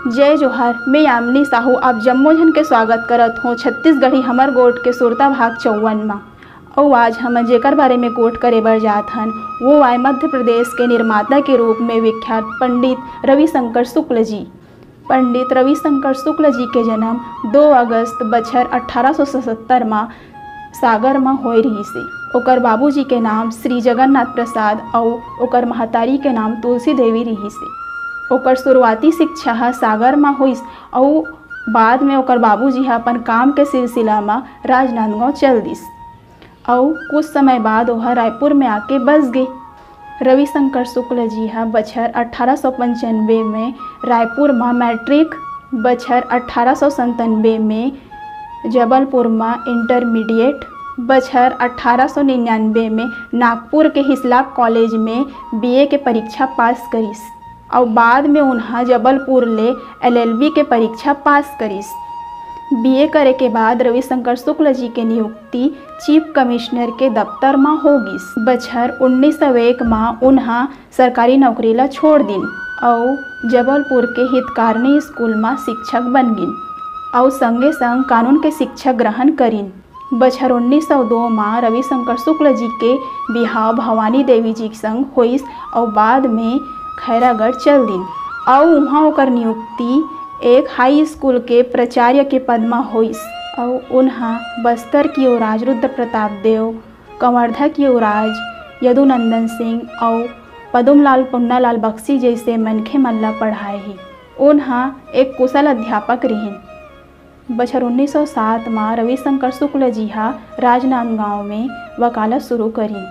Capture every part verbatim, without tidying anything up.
जय जोहार, मैं यामिनी साहू आप जम्मो झन के स्वागत करत हों छत्तीसगढ़ी हमर गोठ के सुरता भाग चौवन म। अउ आज हमन जेकर बारे में गोठ करे बर जात हन, वो आय मध्य प्रदेश के निर्माता के रूप में विख्यात पंडित रविशंकर शुक्ल जी। पंडित रविशंकर शुक्ल जी के जन्म दो अगस्त बछर अट्ठारह सौ सतहत्तर म सागर म होए रिहिस हे। ओकर बाबूजी के नाम श्री जगन्नाथ प्रसाद अउ ओकर महतारी के नाम तुलसी देवी रिहिस हे। ओकर शुरुआती शिक्षा ह सागर म होइस अउ बाद में ओकर बाबूजी ह अपन काम के सिलसिला म राजनांदगांव चल दिस अउ कुछ समय बाद ओह रायपुर में आके बस गे। रविशंकर शुक्ल जी ह बछर अट्ठारह सौ पंचानबे में रायपुर म मैट्रिक, बछर अट्ठारह सौ संतानबे में जबलपुर म इंटरमीडिएट, बछर अट्ठारह सौ निन्यानबे में नागपुर के हिस्लाप कॉलेज में बीए के परीक्षा पास करिस अउ बाद में उन्हा जबलपुर ले एलएलबी के परीक्षा पास करिस। बीए करे के बाद रविशंकर शुक्ल जी के नियुक्ति चीफ कमिश्नर के दफ्तर म हो गिस। बछर उन्नीस सौ एक म उन्हा सरकारी नौकरी ला छोड़ दिन अउ जबलपुर के हितकारनी स्कूल म शिक्षक बन गिन अउ संगे संग कानून के शिक्षा ग्रहण करिन। बछर उन्नीस सौ दो म रविशंकर शुक्ल जी के बिहाव भवानी देवी जी संग होइस अउ बाद में खैरागढ़ चल दिन अउ उहाँ ओकर नियुक्ति एक हाई स्कूल के प्राचार्य के पद म होइस अउ उन्हा बस्तर के युवराज रुद्र प्रताप देव, कवर्धा के युवराज यदुनंदन सिंह अउ पदुमलाल पुन्नालाल बख्शी जइसे मनखे मन ला पढ़ाए हे। उन्हा एक कुशल अध्यापक रिहिन। बछर उन्नीस सौ सात म रविशंकर शुक्ल जी ह राजनांदगांव में वकालत शुरू करिन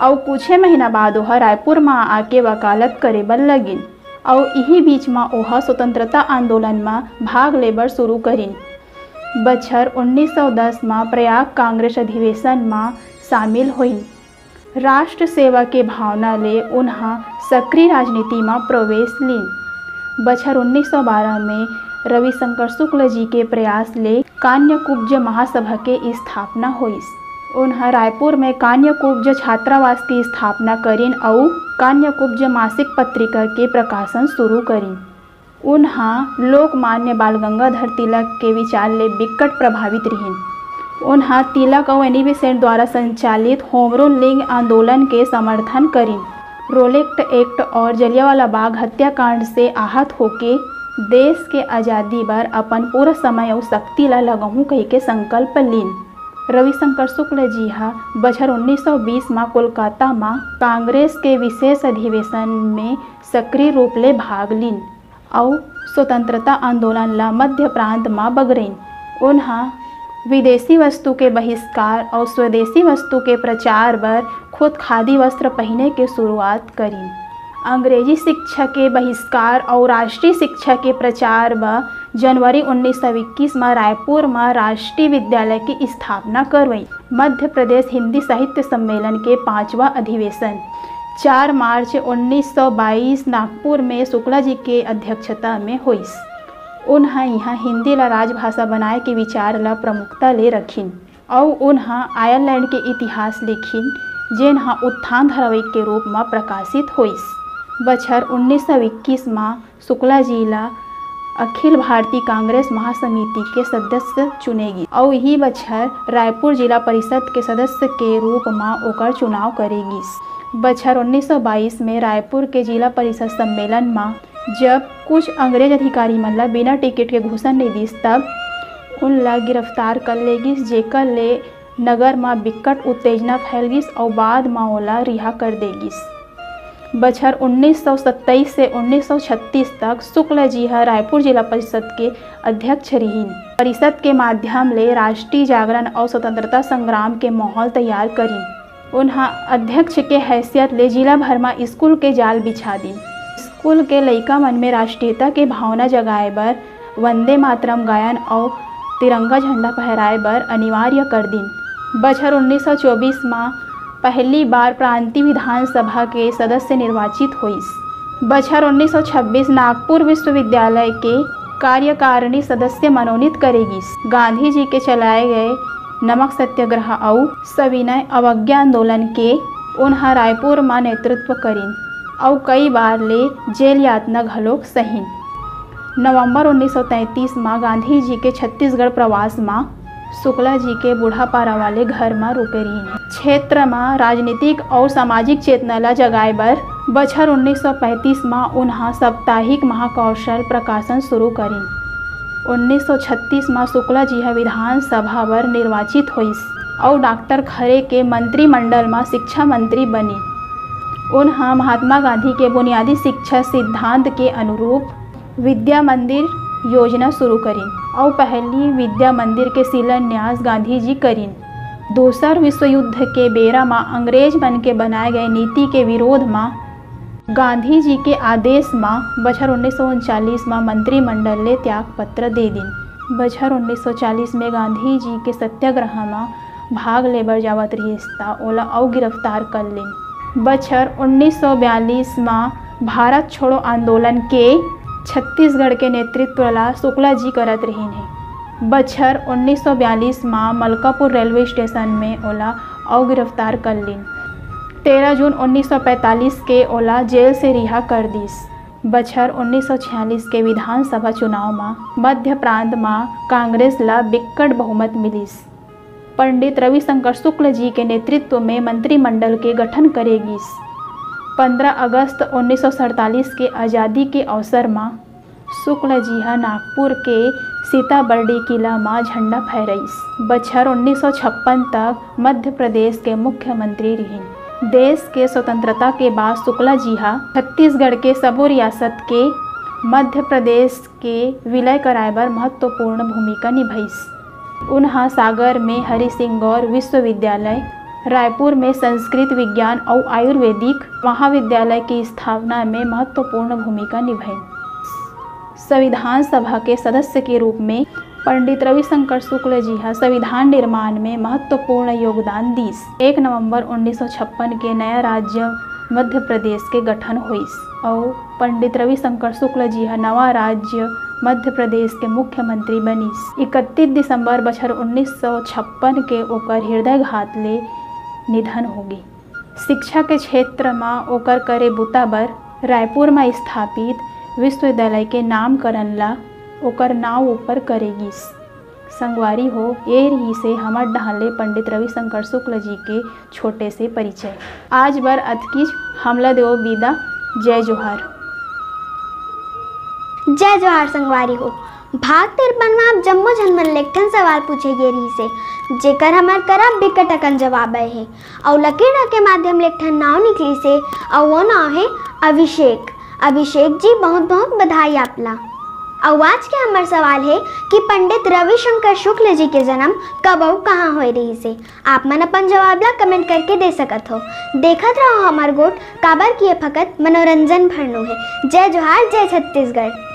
अउ कुछे महीना बाद ओह रायपुर म आके वकालत करे बर लगिन अउ इही बीच म ओह स्वतंत्रता आंदोलन म भाग ले बर शुरू करिन। बछर उन्नीस सौ दस म प्रयाग कांग्रेस अधिवेशन म शामिल होइन। राष्ट्र सेवा के भावना ले उन्हा सक्रिय राजनीति म प्रवेश लीन। बछर उन्नीस सौ बारह में रविशंकर शुक्ल जी के प्रयास ले कान्यकुब्ज महासभा के स्थापना होइस। उन्हा रायपुर में कान्यकुब्ज छात्रावास की स्थापना करिन अउ कान्यकुब्ज मासिक पत्रिका के प्रकाशन शुरू करिन। उन्हा लोकमान्य बाल गंगाधर तिलक के विचार ले बिकट प्रभावित रिहिन। उन्हा तिलक अउ एनी बेसेंट द्वारा संचालित होमरूल लीग आंदोलन के समर्थन करिन। रोलेट एक्ट और जलियांवाला बाग हत्याकांड से आहत होके देश के आजादी बर अपन पूरा समय अउ शक्ति ला लगाहूं कहिके संकल्प लीन। रविशंकर शुक्ल जी ह बछर उन्नीस सौ बीस म कोलकाता म कांग्रेस के विशेष अधिवेशन में सक्रिय रूप ले भाग लीन अउ स्वतंत्रता आंदोलन ला मध्य प्रांत म बगरेन। उन्हा विदेशी वस्तु के बहिष्कार अउ स्वदेशी वस्तु के प्रचार बर खुद खादी वस्त्र पहिने के शुरुआत करिन। अंग्रेजी शिक्षा के बहिष्कार अउ राष्ट्रीय शिक्षा के प्रचार बर जनवरी उन्नीस सौ इक्कीस म रायपुर म राष्ट्रीय विद्यालय की स्थापना करवई। मध्य प्रदेश हिंदी साहित्य सम्मेलन के पांचवा अधिवेशन चार मार्च उन्नीस सौ बाईस नागपुर में शुक्ला जी के अध्यक्षता में होइस। उन्हा इहाँ हिंदी ला राजभाषा बनाए के विचार ला प्रमुखता ले रखिन अउ उन्हा आयरलैंड के इतिहास लिखिन, जेन ह उत्थान धारावाहिक के रूप म प्रकाशित होइस। बछर उन्नीस सौ इक्कीस म शुक्ला जी ला अखिल भारतीय कांग्रेस महासमिति के सदस्य चुने गिस अउ इही बछर रायपुर जिला परिषद के सदस्य के रूप म ओकर चुनाव करे गिस। बछर उन्नीस सौ बाईस में रायपुर के जिला परिषद सम्मेलन म जब कुछ अंग्रेज अधिकारी मन ला बिना टिकट के घुसन नइ दिस, तब उन ला गिरफ्तार कर ले गिस, जेकर ले नगर म बिकट उत्तेजना फैल गिस अउ बाद म ओला रिहा कर दे गिस। बछर उन्नीस सौ सत्ताईस से उन्नीस सौ छत्तीस तक शुक्ल जी ह रायपुर जिला परिषद के अध्यक्ष रिहिन। परिषद के माध्यम ले राष्ट्रीय जागरण अउ स्वतंत्रता संग्राम के माहौल तैयार करिन। उन्हा अध्यक्ष के हैसियत ले जिला भर म स्कूल के जाल बिछा दिन। स्कूल के लइका मन में राष्ट्रीयता के भावना जगाए बर वंदे मातरम गायन अउ तिरंगा झंडा फहराए बर अनिवार्य कर दिन। बछर उन्नीस सौ चौबीस म पहली बार प्रांतीय विधानसभा के सदस्य निर्वाचित होइस। बछर उन्नीस सौ छब्बीस नागपुर विश्वविद्यालय के कार्यकारिणी सदस्य मनोनीत करे गिस। गांधी जी के चलाए गए नमक सत्याग्रह अउ सविनय अवज्ञा आंदोलन के उन्हा रायपुर म नेतृत्व करिन अउ कई बार ले जेल यातना घलोक सहिन। नवंबर उन्नीस सौ तैंतीस म गांधी जी के छत्तीसगढ़ प्रवास म शुक्ला जी के बूढ़ा पारा वाले घर म रुके रिहिन हे। क्षेत्र म राजनीतिक अउ सामाजिक चेतना ल जगाए बर बछर उन्नीस सौ पैंतीस म उन्हा साप्ताहिक महाकौशल प्रकाशन शुरू करिन। उन्नीस सौ छत्तीस म शुक्ला जी ह विधानसभा बर निर्वाचित होइस अउ डॉक्टर खरे के मंत्रिमंडल म शिक्षा मंत्री बनिन। उन्हा महात्मा गांधी के बुनियादी शिक्षा सिद्धांत के अनुरूप विद्या मंदिर योजना शुरू करिन अउ पहली विद्या मंदिर के शिलान्यास गांधी जी करिन। दूसर विश्व युद्ध के बेरा म अंग्रेज मन के बनाए गए नीति के विरोध म गांधी जी के आदेश म बछर उन्नीस सौ उनचालीस म मंत्रिमंडल ले त्याग पत्र दे दिन। बछर उन्नीस सौ चालीस में गांधी जी के सत्याग्रह म भाग लेबर जावत रिहिस, त ओला अउ गिरफ्तार कर लिन। बछर उन्नीस सौ बयालीस म भारत छोड़ो आंदोलन के छत्तीसगढ़ के नेतृत्व ला शुक्ला जी करत रिहिन हे। बछर उन्नीस सौ बयालीस म मलकापुर रेलवे स्टेशन में ओला अउ गिरफ्तार कर लिन। तेरह जून उन्नीस सौ पैंतालीस के ओला जेल से रिहा कर दिस। बछर उन्नीस सौ छियालीस के विधानसभा चुनाव म मध्य प्रांत म कांग्रेस ला बिक्कट बहुमत मिलिस। पंडित रविशंकर शुक्ल जी के नेतृत्व में मंत्रिमंडल के गठन करे गिस। पंद्रह अगस्त उन्नीस सौ सैंतालीस के आजादी के अवसर म शुक्ल जी ह नागपुर के सीताबर्डी किला म झंडा फहराइस। बछर उन्नीस सौ छप्पन तक मध्य प्रदेश के मुख्यमंत्री रिहिन। देश के स्वतंत्रता के बाद शुक्ला जी ह छत्तीसगढ़ के सबो रियासत के मध्य प्रदेश के विलय कराए बर महत्वपूर्ण भूमिका निभाइस। उन्हा सागर में हरिसिंगौर विश्वविद्यालय, रायपुर में संस्कृत विज्ञान अउ आयुर्वेदिक महाविद्यालय की स्थापना में महत्वपूर्ण भूमिका निभाइन। संविधान सभा के सदस्य के रूप में पंडित रविशंकर शुक्ल जी ह संविधान निर्माण में महत्वपूर्ण योगदान दीस। एक नवंबर उन्नीस सौ छप्पन के नया राज्य मध्य प्रदेश के गठन होइस अउ पंडित रविशंकर शुक्ल जी ह नवा राज्य मध्य प्रदेश के मुख्यमंत्री बनिस। इकतीस दिसंबर बछर उन्नीस सौ छप्पन के ओकर हृदयघात ले निधन होगे। शिक्षा के क्षेत्र म ओकर करे बुता बर रायपुर म स्थापित विश्वविद्यालय के नामकरण ला ओकर नाव ऊपर करे गिस। संगवारी हो, ये रिहिसे हमर डहार ले पंडित रविशंकर शुक्ल जी के छोटे से परिचय। आज बर अतकीच, हमला देवो बिदा। जय जोहार। जय जोहार संगवारी हो। भाग तिरपन म आप जम्मो झन मन ले एक ठन सवाल पूछे गे रिहिसे, जेकर हमर करा बिकट अकन जवाब आए हे। अउ लकीर के माध्यम ले एक ठन नाव निकलिसे, अउ वो नाव हे अभिषेक। अभिषेक जी, बहुत बहुत बधाई आप ला। अउ आज के हमर सवाल हे कि पंडित रविशंकर शुक्ल जी के जन्म कब अउ कहाँ होए रिहिसे। आप मन अपन जवाब ला comment करके दे सकत हो। देखत रहो हमर गोठ, काबर कि ये फकत मनोरंजन भरनो हे। जय जोहार, जय छत्तीसगढ़।